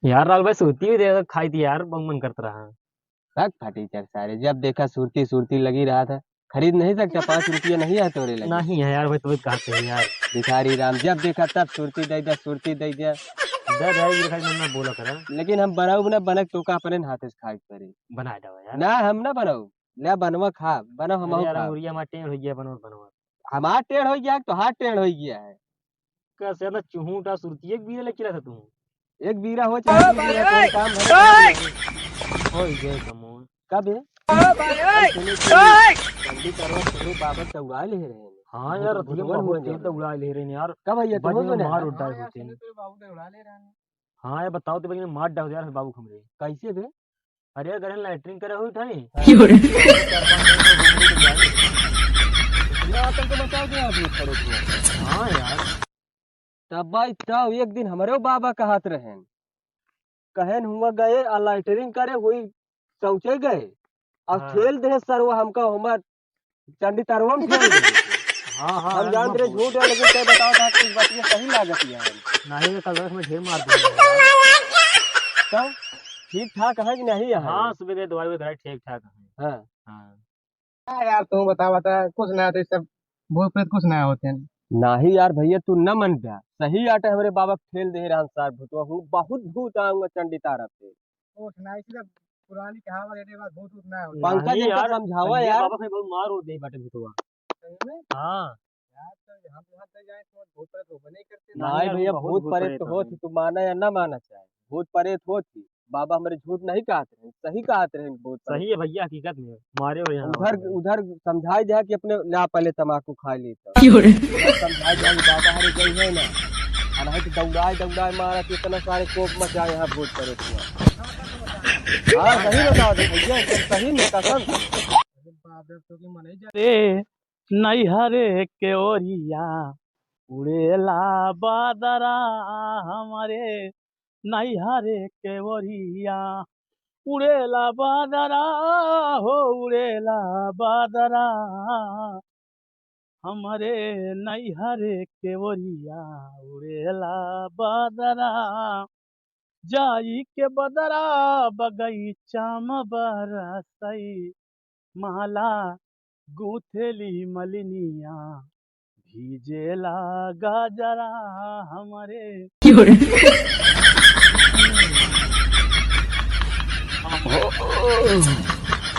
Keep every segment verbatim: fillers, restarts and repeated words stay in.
यार लाल भाई, सुरती भी दे दे, खाई थी यार, बहुत मन करता रहा। रख फटीचर सारे, जब देखा सुरती सुरती लगी रहा था। खरीद नहीं सकता, पाँच रुपया नहीं है तोरे लगे। नहीं है यार भाई, तबीयत कहाँ से है यार? भिखारी राम, जब देखा तब सुरती दे दे, सुरती दे दे। दे दे, ये खाली ना बोला करा। लेकिन हम बनाऊ ना, बनक तोका अपने हाथे से खाए के पड़ी। बना दो यार। ना, हम ना बनाऊ। ले बनवा खा, बना हम अरे यार, खा। मुरिया हमार टेढ़ हो गया, बनवा, बनवा। हमार टेढ़ हो गया, तो हाथ टेढ़ हो गया है। कैसे ना चुहूटा सुरती एक बीरा लेके रहा था तू। एक बीरा हो चाहे ओ दू भाई, बीरा, कोई ओए, काम है ओए। हो गए कमोन। कब है? ओ भाई, ओए, सुने, सुने, ओए। जल्दी करो, सुनो, बाबा दौड़ा ले रहे हैं। हाँ यार, बहुत रतिया में भगवान बहुत हुआ तेज है। दौड़ा ले रहे हैं यार। कब भैया, तुम बजे हो में ना? मार उड्डा हाँ यार, होते हैं। सुने, तेरे बाबू दौड़ा ले रहे हैं। हाँ यार, बताओ तो भैया, मार डाल यार बाबू हमरे। कैसे बे? अरे, अगर लैट्रिन करे हुई ठाई। हाँ। क्यों रे? इतना आतंक मचा दिया आदमी खड़े हुए। हाँ यार। तब भाई, तब एक दिन हमरे बाबा कहत रहेन, कहेन हुआ गए आ लैट्रिन करे हुई, शौचे गए, अब हाँ। खेल दे सर, वो हमका हमार चंडी तरवा में खेल दे। हाँ, हाँ, हम हाँ, जानत रहे बहुत झूठ है, लेकिन तय बताओ था कि बतिया सही लागत है। नहीं, कल रात में ढेर मार दिया। तो ठीक ठाक है कि नहीं है? हाँ, सुबह के दवाई वगैरह ठीक ठाक है। हाँ। हाँ। हाँ यार, तू बता, बता, कुछ ना तो सब भूत प्रेत कुछ ना होते हैं। नहीं यार भैया, तू न मन जा, सही आटे हमरे बाबा के ठेल दे रहन सार भूतवा हूँ, बहुत भूत आऊंगा चंडी तारा पे। कुछ ना, इसी सब पुरानी कहावत है, बात भूत भूत ना होते। पंकज नहीं इनका यार, समझावा संजय यार। बाबा से बहुत मार उड़ दे बाटे भूतवा। सही में? हाँ। यार, तो हम यहाँ से जाए तो भूत प्रेत होबे नहीं करते। नहीं नहीं यार, भैया, बहुत भूत भूत प्रेत प्रेत तो होत होते। ही, तू माना या ना माना चाहे, भूत प्रेत होत ही। बाबा हमरे झूठ नहीं कहत रहे, सही कहत रहे भूत प्रेत। सही है भैया, हकीकत में मारे हो यहाँ उधर, उधर। उधर समझाई दिया कि अपने ला पहले तमाकू खा ली तो। क्यों रे? उधर समझाई दिया कि बाबा हरे गई है ना, आ नहीं तो दौड़ाए दौड़ाए मारा कि इतना सारे कोप मचा यहाँ भूत प्रेत हुआ। हाँ, सही बता दे भैया, एकदम सही में कसम से। अरे बाप रे, तो की मनई जा रे। नैहरे के ओरिया उड़ेला बादरा हमरे, नैहरे के ओरिया उड़ेला बादरा हो, उड़ेला बादरा हमरे, नैहरे के ओरिया उड़ेला बादरा। जाई के बदरा बगैचा म बरसई, माला गूंथेली मलिनिया, भीजेला गाजरा हमरे। क्यों रे?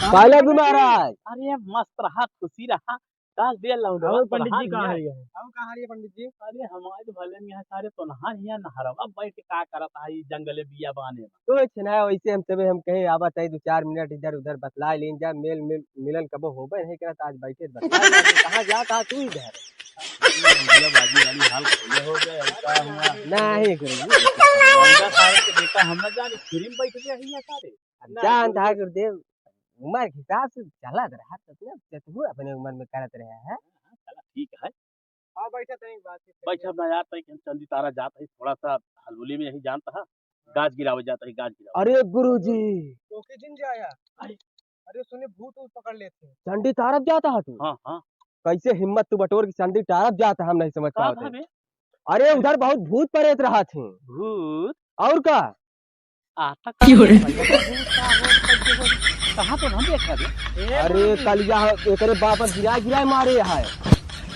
पायलट भी महाराज। अरे मस्त रहा, खुशी रहा। काश दे लौंडवा, और पंडित जी कहाँ है? और कहाँ है पंडित जी? अरे हमारे भले में यहाँ सारे तोनहा हिया नहरवा बैठ के का करत है, ई जंगले बिया बाने में। कुछ ना, वैसे हम तबे हम कहे आवत है, दो चार मिनट इधर उधर बतला लेन जा, मेल, मेल मिलन कबो होबे नहीं करत, आज बैठे बतला लेन। कहाँ जात हा तू इधर? भैया बाजी वाली हाल खोले हो गए, ऐसा हुआ। नहीं गुरुजी। लौंडा सारे के बेटा हम ना जाने, फ्री में बैठ गए हैं यहाँ सारे। अब ना, जान था गुरुदेव। गुरुदेव, उम्र के हिसाब से चलत रहा, तो अपने, तो तू अपने उम्र में करत रहे है। हाँ, चला, ठीक है। हाँ, बैठा तनी बातचीत करिए। बैठा ना यार, तनी हम चंदी तारा जात है, थोड़ा सा हलबुली में यही जानता है, गाज गिरावे जात है, गाज गिरावे। अरे गुरुजी। ओके जिन जाया। अरे। अरे सुने, भूत ऊत पकड़ लेते हैं। चंडी तारब जाता है तू? हाँ, हाँ। कैसे हिम्मत तू बटोर के चंडी तारब जाता है, हम नहीं समझ का पावत है। भावे? अरे उधर बहुत भूत प्रेत रहा थे। भूत? और का? आता क्यों रे? भैया, भूत का हो, कैसे हो? कहाँ तो हम देखा रे? अरे कलिया, एकरे बाप गिरा गिरा मारे है।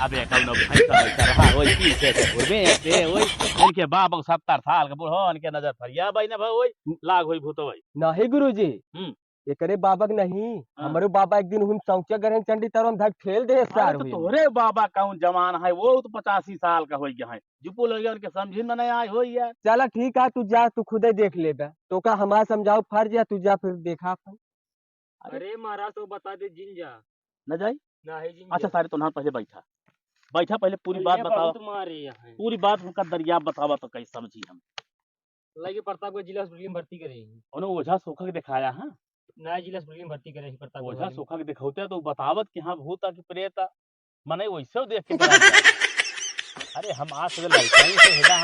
अबे कौनो भैंस का बैठा रहा, ओए पीछे से घूमे से, ओए इनके बाप सत्तर साल के बूढ़ो, इनके नजर फरिया बाई ना भाई, ओए लाग होई भूत ओए। नहीं गुरुजी, हम्म। एकरे बाबा के नहीं, हाँ। हमरे बाबा एक दिन हुन चौकिया गरहन चंडी तरवा में धक ठेल दे अरे सार तो हुई। तोहरे बाबा कौन जवान है, वो तो पचासी साल का हो गया है, जुपुल हो गया, उनके समझिन में नहीं आए हो यार। चला ठीक है, तू जा, तू खुदे देख लेबे, तो का हमारा समझाओ फर्ज है, तू जा फिर देखा अपन। अरे अरे महाराज, तो बता दे जिन जा। न जाई? ना है जिन अच्छा जा। सारे तो ना पहले बैठा, बैठा पहले पूरी अरे बात बताओ, बहुत मारे यहाँ। पूरी बात उनका दरिया बतावा तो कहीं समझी हम। लगे प्रतापगढ़ जिला अस्पताल में भर्ती करे। उन्हें ओझा सोखा के दिखाया, हाँ? ना, जिला अस्पताल में भर्ती करे ही प्रतापगढ़ ओझा वाले। सोखा के दिखौते तो बतावत कि हाँ, भूत आ कि प्रेत आ। मने वैसे देख के डरा जाए। अरे, हम आज से लड़काई से हेदा हम,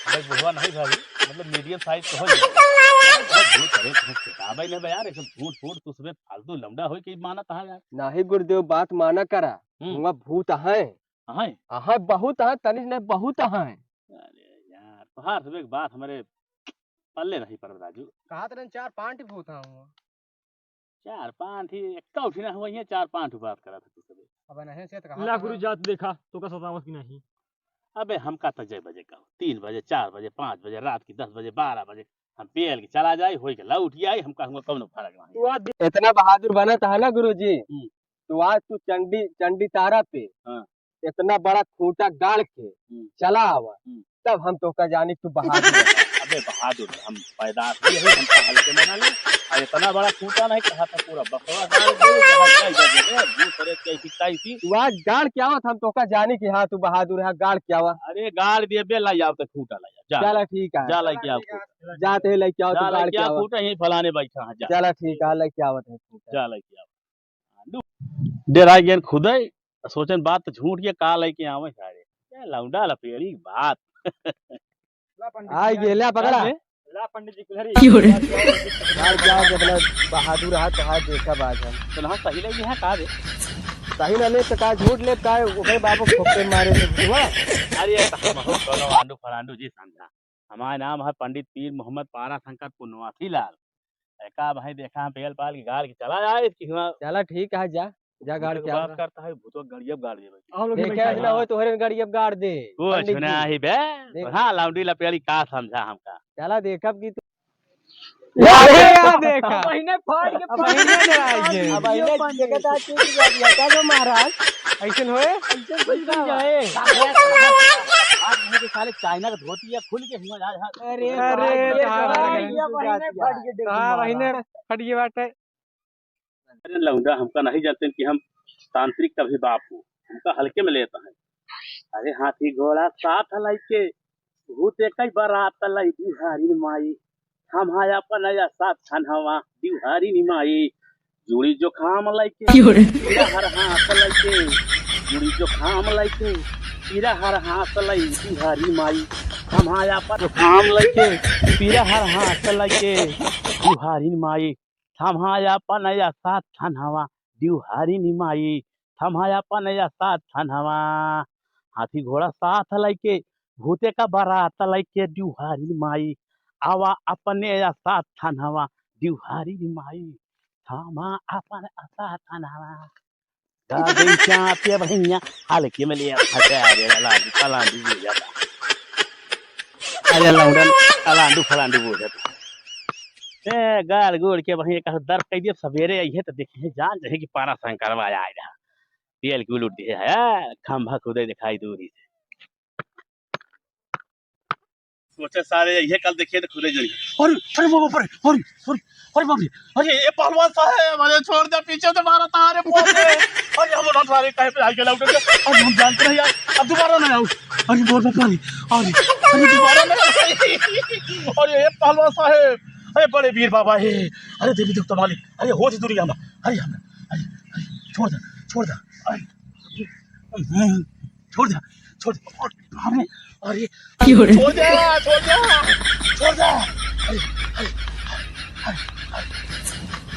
भाई, बुढ़वा नहीं भाई, मतलब, मीडियम साइज तो हो जाए। अरे, भूत प्रेत हम किताबे नहीं बा यार, एकदम झूठ फूट, तू सबे फालतू लौंडा होई के मानत है यार। नहीं गुरुदेव, बात माना करा, हम्म। हुआ भूत है। हैं? अहै बहुत अहै, तनिक नहीं बहुत अहै। अरे यार, तोहार सब एक बात हमरे पल्ले नहीं पड़त राजू। कहा तो चार पाँच ठे भूत हैं हुआ। चार पाँच ही, एक्का उठी ना हुआ, ये चार पाँच ठे बात करत है तू सबे। अब नहीं से तो कहा ला था गुरु ना। जात देखा, तो का सतावत की नहीं। अबे हमका तो जय बजे का, तीन बजे, चार बजे, पाँच बजे, रात की दस बजे, बारह बजे, हम पेल के चला जाए, होई के लौट आई, हमका हुआ कौनो फर्क नहीं। तू आज इतना बहादुर बनत है ना गुरुजी, हम्म। तो आज तू चंडी, चंडी तारा पे हाँ। इतना बड़ा खूंटा गाड़ के हम्म। चला आवा, हम्म। तब हम तोका जानी तू बहादुर है। अबे बहादुर, हम पैदा हुए हैं, हमका हल्के में ना ले। और इतना बड़ा खूंटा नहीं कहा था, पूरा बकवा गाड़ दे, जहाँ कह दे, दे, दे, दूसरे कैसी, कैसी। तू आज गाड़ के आवत, हम तोका जानी कि हाँ, तू बहादुर है, गाड़ के आवा। अरे गाड़ दिए बे, लाई आओ तो खूंटा लाई आओ, जा। चला ठीक है। जा लाई के आओ खूंटा। जाते ही लेके आओ, जा तू गाड़ लेके के आओ आवा। खूंटा, यहीं फलाने बैठा है, जा। चला ठीक है, लेके आवत है खूंटा। जा लेके आओ। डेराइ गेन खुदै, सोचेन बात त झूठ के का लइके आवे सारे। ए लौंडा लपेड़ी बात। ला पंडित आ जी, गेल्या पकड़ा। अरे, ला पंडित जी कुल्हरी। क्यों रे? यार, क्या जब ना बहादुर रहा तो हाथ देखा बाज हम। तो ना सही लगी है का रे? सही ना ले तो का झूठ ले का, ओकरे बाबू खोपे मारे से बुआ। अरे, ये तो हम हो कोनो आंडू फरांडू जी समझा। हमार नाम है पंडित पीर मोहम्मद पारा शंकर पुनवासी लाल। एका भाई देखा हम पेल पाल के गाड़ के चला जाए कि हुआ। चला ठीक है, जा, जा गाड़ के बात आओ। करता है, भूतवा गड़िया गाड़ दे भाई। हम लोग देखे बैठा ना है। हो तोहरे गड़िया गाड़ दे। कुछ पंडित जी। नहीं बे। देख। हाँ, लौंडी लपेड़ी का समझा हमका। चला देखब कि तू अरे यार देखा। अब महीने फाड़ के अब महीने डराई गए। अब महीने देखा था कि क्या दिया, क्या जो महाराज? ऐसन होए? ऐसन कुछ नहीं जाए। आज मुझे साले चाइना का धोती है, खुल के हुआ जा, जा। अरे अरे, भाई, ये कहाँ तो भाई, है? ये महीने फाड़ के देखो हाँ, महाराज। महीने फट गई बात है। अरे लौंडा, हमका नहीं जानते कि हम तांत्रिक का भी बाप हो, हमका हल्के में लेता है। अरे हाथी घोड़ा साथ लइके, भूत एक ही बारात लई बिहारी माई, हम हाय अपन या साथ थनवा बिहारी माई, जुड़ी जुखाम लइके, क्यों रे? पीरा हर हाथ लइके, जुड़ी जुखाम लइके, पीरा हर हाथ लई बिहारी माई, हम हाय अपन जुखाम लइके, पीरा हर हाथ लइके, बिहारी माई, थम्हा आपन या साथ थनवा, दिउहारिन माई, थम्हा आपन या साथ थनवा। हाथी घोड़ा साथ लइके, भूते का बारात लइके, दिउहारिन माई, आवा अपने या साथ थनवा, दिउहारिन माई, थम्हा आपन या साथ थनवा। गाड़ी चापे भैया, हल्के में ले आ, फंसा रे, लांडू, फलांडू हो जाता। अरे लौंडन, अलांडू, फलांडू हो जाता। ए, गाड़ गोड़ के वहीं एक दर कह दिया, सवेरे आई है तो देखे, जान रहे कि पारा शंकरवा आए रहा। तेल की उलट दिए है, खंभा खुदे दिखाई दूरी से। सोचे सारे यही कल देखिए तो खुले जाइए। अरे, अरे बाप रे, अरे, अरे, अरे बाप रे, अरे ये पहलवान साहब, अरे छोड़ दे, पीछे से मारा था, अरे बाप रे। अरे हम उठा सारे कहीं पे आके लौट गए, अब हम जानते नहीं यार, अब दोबारा ना आओ। अरे बोल बाप रे, अरे, अरे दोबारा ना आओ। अरे ये पहलवान साहब, अरे बड़े वीर बाबा है, अरे देवी देवता मालिक, अरे हो जी दूरी हम, अरे हम, अरे, अरे छोड़ दे, छोड़ दे, अरे, हम्म। छोड़ दे, छोड़ दे। अरे, अरे, क्यों रे? छोड़ दे, छोड़ दे, छोड़ दे। अरे, अरे, अरे, अरे।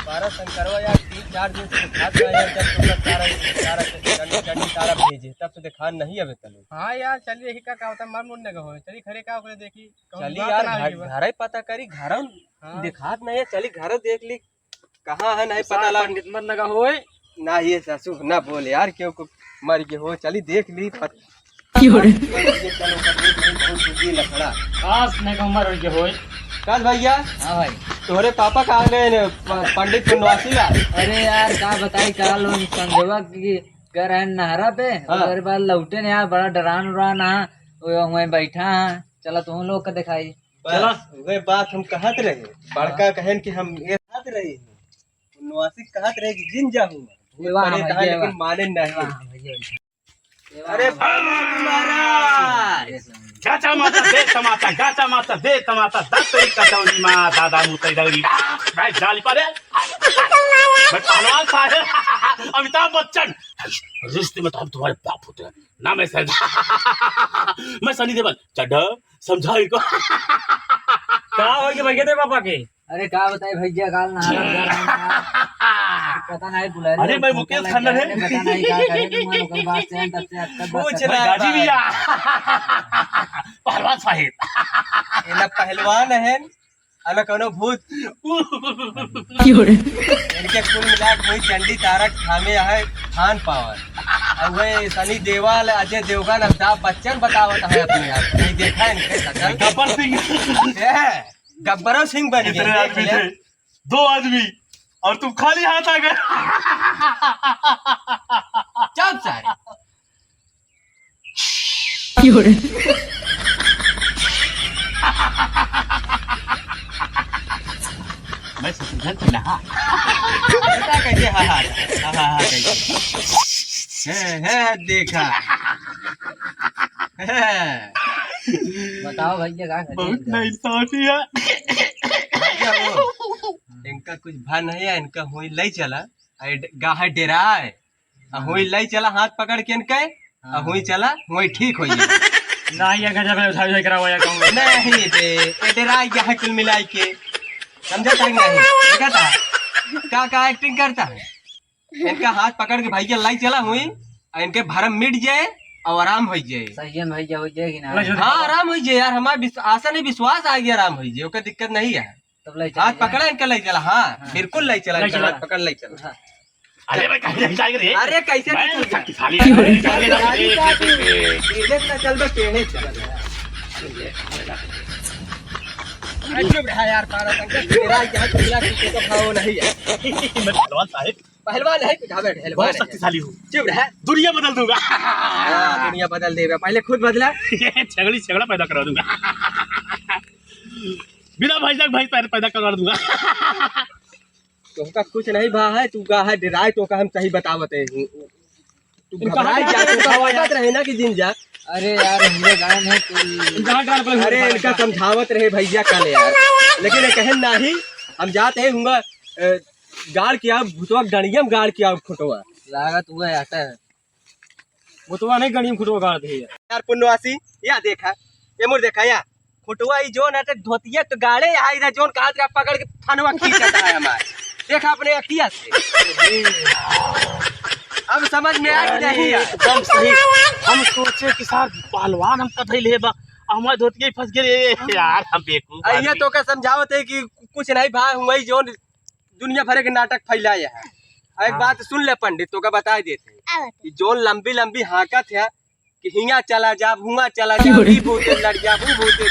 बारह शंकरवा यार, तीन चार दिन से दिखात रहा यार, जब तुम लोग तारा, तारा, चंडी, चंडी तारा भेजे, तब से दिखा नहीं अबे तले। हाँ यार, चलिए, यही का, का होता है, मर मुर न गहो। चलिए, घरे का ओकरे देखी, कौन चली बात यार, ना घर, होई बा। घरे पता करी, घर हाँ। दिखात नहीं है, चली घर देख ली। कहाँ है, नहीं पता सार लग पंडित मत लगा होए। ना ये सासू, ना बोल यार, क्यों को मर गए हो, चली देख ली, पत-, क्यों रे? ये चलो, कर देख ली, बहुत बुद्धि लफड़ा। खास नहीं को मर गए होए। कल भैया, हाँ भाई। तोहरे पापा कहाँ गए ने, प-, पंडित पुनवासी ला? अरे यार, का बताई, काल उन संजवा की घर है नहरा पे, हाँ। ओकरे बाद लौटे ने यार, बड़ा डरान उरान है, वो वहीं बैठा है, चला तुम लोग का दिखाई। बस, चला। उहे बात हम कहत रहे। बड़का हाँ। कहन कि हम ये कहत रहे हैं। नवासी कहत रहे कि जिन जाहू। ये वाह, बड़े हाँ, कहा, ये लेकिन वाह। माने नहीं। वाह, हाँ, भैया, भैया। अरे, हाँ। महाराज। गाचा माता दे तमाचा, गाचा माता दे तमाचा, दस तरीक का चौरी माँ, दादा मुतई दौरी। मैं जाली पा दे। मैं पहलवान साहब, अमिताभ बच्चन। रिश्ते में तो हम तुम्हारे बाप होते हैं। ना मैं सर-, मैं सनी देओल। चड्ढा। समझा इनको। का हो गया भैया तेरे पापा के? अरे का बताई भैया, काल नहारा गया रहे हैं। पता नहीं बुला रहे अरे भाई, मुकेश खन्ना है। पता नहीं का करे, मैं ओकर बात से तब से अटकत पूछ बात रहा भाई। गाजी भैया। पहलवान साहेब। ये ना पहलवान है, हमें कौनो भूत। क्यों रे? इनके कुल मिला के वही चंडी तारक थामे है, थान पावर। और वही सनी देओल, अजय देवगन, अमिताभ बच्चन बतावत है अपने आप। नहीं देखा इनके शकल? गब्बर सिंह। ए, गब्बरो सिंह बन गए, इतने देख आदमी ले। थे, दो आदमी, और तुम खाली हाथ आ गए। चुप सारे। मैं शत्रुघ्न सिन्हा। बेटा कैसे? हाँ, हाँ, हाँ, हाँ, हाँ, कैसे? है, है, देखा। है। बताओ भैया, का करे बहुत इनका? नाइंसाफी है। भैया वो, इनका कुछ भा नहीं है, इनका हुई लई चला, आ डे-, गाहे डेराए। आ हुई लई चला हाथ पकड़ के इनके, आ हुई चला, हुई ठीक हो जाए। ना, ये गजब है, उठाई, उठाई कराओ या कहूँ। नहीं बे, ये डेराए गाहे कुल मिलाई के। समझा था कि नहीं? देखा था? का, का acting करता है? इनका हाथ पकड़ के भैया लई चला हुई, आ इनके भरम मिट जाए और आराम हो जाए। सही है भैया, हो जाएगी ना? हाँ, आराम हो जाए यार, हमारा विस-, आशा नहीं, विश्वास आ गया, आराम हो जाए, ओकर दिक्कत नहीं है। तब लई चला हाथ जाए। पकड़ा इनका लई चला, हाँ, हाँ। बिल्कुल लई चला, लई इनका चला। हाथ पकड़ लई चला। हाँ। अरे भाई, कहीं नहीं जाएगा रे। अरे, कैसे मैं नहीं चलता? शक्तिशाली हूँ। गाड़ी का तू, सीधे ना चल, बस टेढ़े चल। अरे चुप रहा यार, तारा संकट तेरा यहाँ दुनिया की तो भाव नहीं है। मैं पहलवान साहब। पहलवान है, कुछ हवे, पहलवान बहुत है। शक्तिशाली हूँ। चुप रहा। दुनिया बदल दूंगा। हाँ, दुनिया बदल देगा। पहले खुद बदला। ये छगड़ी छगड़ा पैदा करा दूंगा। बिना भैंसा के भैंस पैदा, पैदा करा दूंगा। तोहका कुछ नहीं भा है, तू का है डेराए, तोहका हम सही बतावत है। तू इनका घबराए हाथ जा, तू इनका समझावत रहे ना कि जिन जा। अरे यार, हमरे गाँव में कोई इनका हाथ डाल पर अरे, इनका समझावत रहे भैया कल यार, लेकिन ये कहे नाही, हम जात है हुआ, अ, गाड़ के आओ, भुतवा डंडिया में गाड़ के आओ खुटवा। लागत हुआ आता है। भुतवा नहीं, गणिया में खुटवा गाड़ दे यार। पुनवासी, या देखा, ये मोर देखा या, खुटवा ई जोन हटे धोतिया तो गाड़े आई रे, जोन कहा था पकड़ के थनवा खींचता है हमार। देखा अपने अखिया से। अब समझ में आ कि नहीं यार? एकदम सही। हम सोचे कि सार पहलवान हम कथई ले बा, हमार धोतिया ही फंस गए। ए, यार, हम बेवकूफ आ, ये आदमी। तो का समझावत है कि कुछ नहीं भाई, वही जोन दुनिया भर के नाटक फैलाए है। एक हाँ। बात सुन ले पंडित, तो का बता देते हैं कि जोन लंबी लंबी हाँकत है, कि हियाँ चला जाब, हुआँ चला जाब, ई भूते लड़ जाब, ऊ भूते।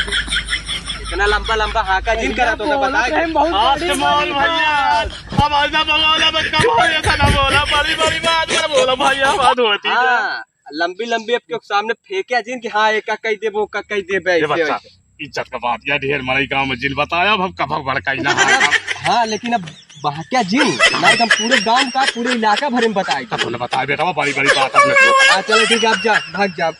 इतना लंबा लंबा हाँका जिन करा तो का बताए दे। आज से बोल भैया, अब ऐसा बोला मत, कब हो ऐसा ना बोला, बड़ी बड़ी बात ना बोला भैया, बात होती है। हाँ, लंबी लंबी अब के सामने फेंके जिन कि हाँ, एका कह देबो, ओका कह देबे, ये ऐसे बच्चा, वैसे। इज्जत का बात, या ढेर मरई गाँव में जिन बताया, अब हम कभक भड़काई ना। हाँ, लेकिन अब बहक्या जिन, नहीं तो हम पूरे गांव का, पूरे इलाका भर में बताई। तब तूने बताया बेटा, वो बड़ी बड़ी बात अपने को। हाँ, चलो ठीक है, अब जा, भाग जा।